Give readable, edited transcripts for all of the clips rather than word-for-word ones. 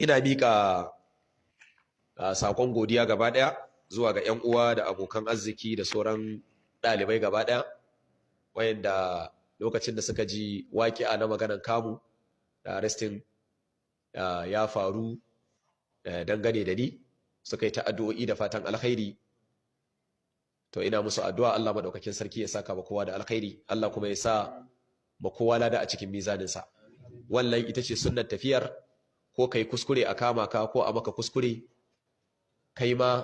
Ina miƙa saƙon godiya gaba ɗaya zuwa ga 'yan uwa da abokan arziki da sauran ɗalibai gaba ɗaya, wayanda lokacin da suka ji waƙi'a na maganan kamu da arresting ya faru dangane da ni, suka yi ta addu'o'i da fatan alkhairi. To, ina musu addu'a, Allah madaukakin sarki ya saka ma kowa da alkhairi, Allah kuma ya sa ma kowa lada a cikin mizaninsa. Wannan ita ce sunnar tafiyar. Ko kai kuskure a kama ka, ko a maka kuskure kai ma,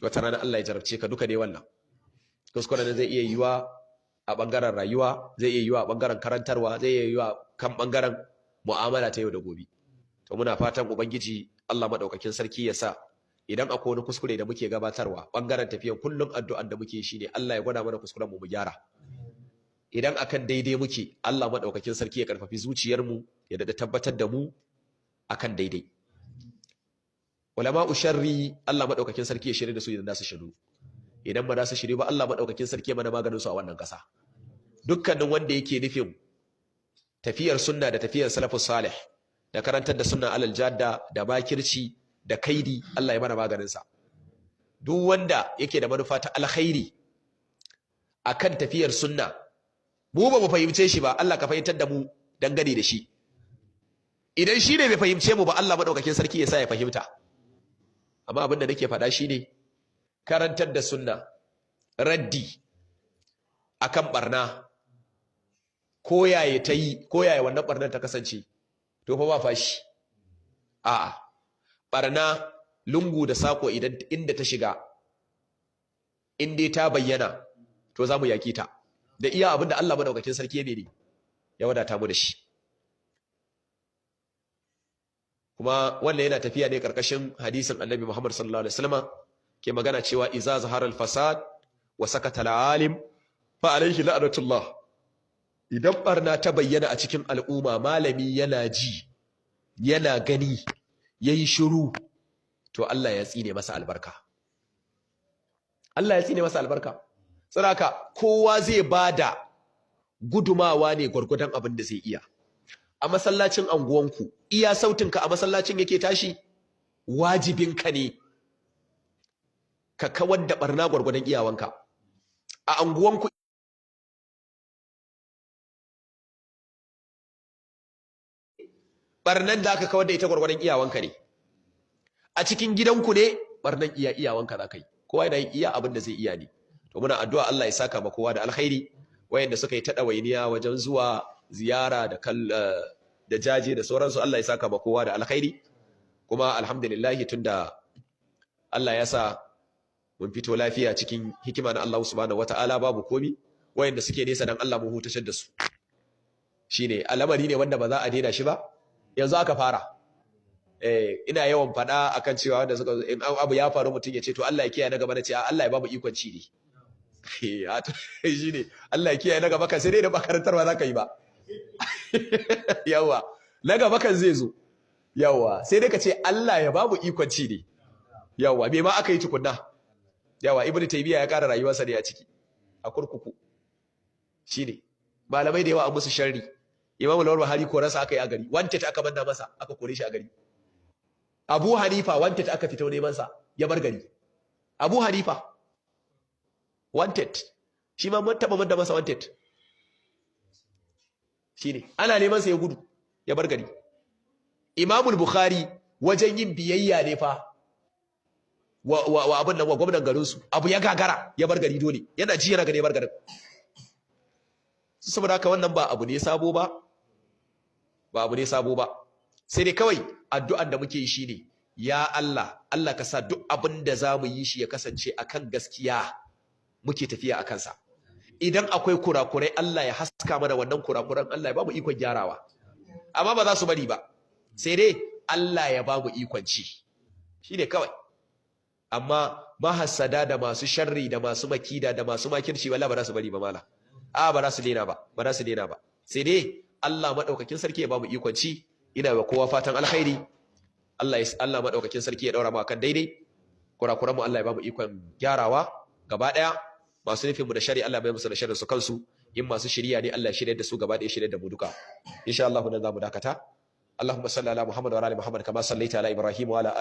wata rana Allah ya jarabce ka, duka dai wannan kuskuren zai iya yiwa a bangaren rayuwa, zai iya yiwa a bangaren karantarwa, zai iya yiwa kan bangaren mu'amala ta yau da gobe. To, muna fatan Ubangiji Allah madaukakin sarki ya sa idan akwai wani kuskure da muke gabatarwa bangaren tafiyan, kullum addu'an da muke shine Allah ya gwada mana kuskuren mu, mu gyara. Idan akan daidai muke, Allah madaukakin sarki ya karfafi zuciyar mu, ya dada tabbatar da mu akan daidai. Ulama'u sharri, Allah madaukakin sarki ya shirye da su idan za su shiru. Idan ba za su shirye ba, Allah madaukakin sarki ya mana maganin su a wannan kasa. Dukkanin wanda yake nufin tafiyar sunna da tafiyar salafus salih da karantar da sunna alal jadda da makirci da kaidi, Allah ya mana maganin sa. Duk wanda yake da manufa ta alkhairi akan tafiyar sunna, mu ba mu fahimce shi ba, Allah ka fahimtar da mu dangane da shi. Idan shi ne bai fahimce mu ba, Allah madaukakin sarki ya sa ya fahimta. Amma abin da nake faɗa shine, karantar da sunna, raddi akan barna, ko yaya ta yi, ko yaya wannan barnar ta kasance, to fa ba fashi. A'a, barna lungu da sako, idan inda ta shiga, in dai ta bayyana, to za mu yaki ta da iya abin da Allah madaukakin sarki ya mene ya wadata mu da shi. Kuma wannan yana tafiya ne karkashin hadisin Annabi Muhammad sallallahu alaihi wasallam ke magana cewa iza zahara al-fasad wa sakata al-alim fa alaihi la'natullah. Idan barna ta bayyana a cikin al'umma, malami yana ji yana gani yayi shiru, to Allah ya tsine masa albarka, Allah ya tsine masa albarka. Saboda kowa zai bada gudumawa ne gwargwadon abin da zai iya. A masallacin anguwanku, iya sautinka a masallacin yake tashi, wajibinka ne ka kawar da barna gwargwadon iyawanka a anguwanku. Barnan da aka kawar da ita gwargwadon iyawanka ne. A cikin gidanku ne, barnan iya iyawanka za ka yi. Kowa yana yin iya abin da zai iya ne. To, muna addu'a Allah ya saka ma kowa da alkhairi. Wayanda suka yi ta ɗawainiya wajen zuwa ziyara da kal da jaje da sauransu, Allah ya saka ma kowa da alkhairi. Kuma alhamdulillah, tunda Allah ya sa mun fito lafiya cikin hikima na Allah subhanahu wataala, babu komi. Wayanda suke nesa, dan Allah mu hutashar da su. Shine al'amari ne wanda ba za a daina shi ba, yanzu aka fara. Ina yawan faɗa akan cewa wanda suka, in abu ya faru, mutum ya ce, "To, Allah ya kiyaye na gaba." Na ce, "Allah ya ba mu ikon ci ne." Shine Allah ya kiyaye na gaba kan, sai dai da makarantarwa za ka yi ba. Yawa, na gaba kan zai zo. Yawa, sai dai ka ce Allah ya ba mu ikon ci ne. Yawa, me ma aka yi tukunna? Yawa, Ibnu Taymiya ya kara rayuwarsa ne a ciki, a kurkuku. Shine malamai da yawa an musu sharri. Imam Al-Bukhari koransa aka yi a gari, wanted aka manna masa, aka kore shi a gari. Abu Hanifa, wanted aka fito neman sa, ya bar gari. Abu Hanifa wanted, shi ma mun taba manna masa wanted. Shine ana neman sa, ya gudu ya bar gari. Imam Al-Bukhari wajen yin biyayya ne fa wa abin nan, wa gwamnan garin su, abu ya gagara, ya bar gari. Dole yana ji yana gani ya bar garin. Saboda haka wannan ba abu ne sabo ba, ba abu ne sabo ba. Sai dai kawai addu'an da muke yi shine, ya Allah, Allah ka sa duk abin da za mu yi shi ya kasance akan gaskiya muke tafiya a kansa. Idan akwai kurakurai, Allah ya haska mana wannan kurakuran, Allah ya ba mu ikon gyarawa. Amma ba za su bari ba, sai dai Allah ya ba mu ikon ci, shine kawai. Amma mahassada da masu sharri da masu makida da masu makirci, wallahi ba za su bari ba mala. A ba za su daina ba, ba za su daina ba. Sai dai Allah madaukakin sarki ya ba mu ikon ci. Ina wa kowa fatan alkhairi. Allah madaukakin sarki ya daura mu akan daidai. Kurakuran mu, Allah ya ba mu ikon gyarawa gaba daya. Masu nufin mu da shari, Allah bai musu da sharrin su kansu. In masu shiriya ne, Allah ya shirya da su gaba daya, shirya da mu duka. Insha Allah nan zamu dakata. Allahumma salli ala Muhammad wa ala ali Muhammad kama sallaita ala Ibrahim wa ala